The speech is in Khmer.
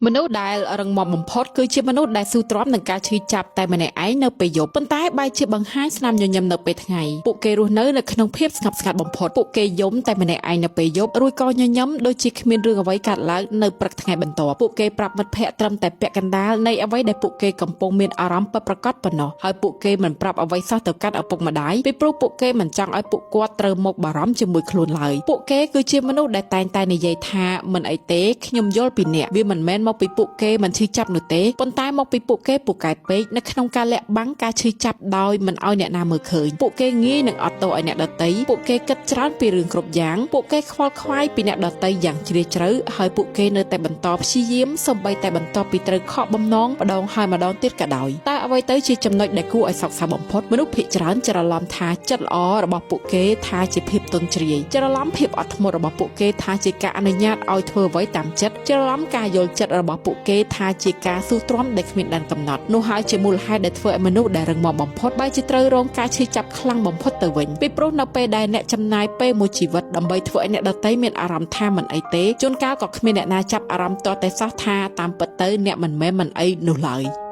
មនុស្សដែលរឹងមាំបំផុតគឺជាមនុស្សដែលស៊ូទ្រាំនឹងការឈឺចាប់តែម្នាក់ឯងនៅពេលយប់ប៉ុន្តែបែរជាបង្ហាញស្នាមញញឹមនៅពេលថ្ងៃពួកគេរស់នៅនៅក្នុងភាពស្ងប់ស្ងាត់បំផុតពួកគេយំតែម្នាក់ឯងនៅពេលយប់រួចក៏ញញឹមដូចជាគ្មានរឿងអ្វីកើតឡើងនៅព្រឹកថ្ងៃបន្ទាប់ពួកគេប្រាប់មិត្តភ័ក្តិត្រឹមតែពាក់កណ្ដាលនៃអ្វីដែលពួកគេកំពុងមានអារម្មណ៍ពិតប្រាកដប៉ុណ្ណោះហើយពួកគេមិនប្រាប់អ្វីសោះទៅកាន់ឪពុកម្ដាយពីព្រោះពួកគេមិនចង់ឲ្យពួកគាត់ត្រូវមកបារម្ភជាមួយខ្លួនឡើយពួកគេគឺជាមនុស្សដែលតែងតែនិយាយថាមិនអីទេខ្ញុំយល់ពីអ្នកវាមិនមែនមកពីពួកគេមិនឈឺចាប់នោះទេប៉ុន្តែមកពីពួកគេពូកែពេកនៅក្នុងការលាក់បាំងការឈឺចាប់ដោយមិនឲ្យអ្នកណាមើលឃើញពួកគេងាយនឹងអត់ទោសឲ្យអ្នកដទៃពួកគេគិតច្រើនពីរឿងគ្រប់យ៉ាងពួកគេខ្វល់ខ្វាយពីអ្នកដទៃយ៉ាងជ្រាលជ្រៅហើយពួកគេនៅតែបន្តព្យាយាមសូម្បីតែបន្ទាប់ពីត្រូវខកបំណងម្ដងហើយម្ដងទៀតក៏ដោយតើអ្វីទៅជាចំណុចដែលគួរឲ្យសោកសៅបំផុតមនុស្សភាគច្រើនច្រឡំថាចិត្តល្អរបស់ពួកគេថាជាភាពទន់ជ្រាយច្រឡំភាពអត់ធ្មត់របស់ពួកគេថាជាការអនុញ្ញាតឲ្យធ្វើអ្វីតាមចិត្តច្រឡំការយល់ចិត្តរបស់ពួកគេថាជាការស៊ូទ្រាំដែលគ្មានដែនកំណត់នោះហើយជាមូលហេតុដែលធ្វើឲ្យមនុស្សដែលរឹងមាំបំផុតបែរជាត្រូវរងការឈឺចាប់ខ្លាំងបំផុតទៅវិញពីព្រោះនៅពេលដែលអ្នកចំណាយពេលមួយជីវិតដើម្បីធ្វើឲ្យអ្នកដទៃមានអារម្មណ៍ថាមិនអីទេជួនកាលក៏គ្មានអ្នកណាចាប់អារម្មណ៍ទាល់តែសោះថាតាមពិតទៅអ្នកមិនមែនមិនអីនោះឡើយ។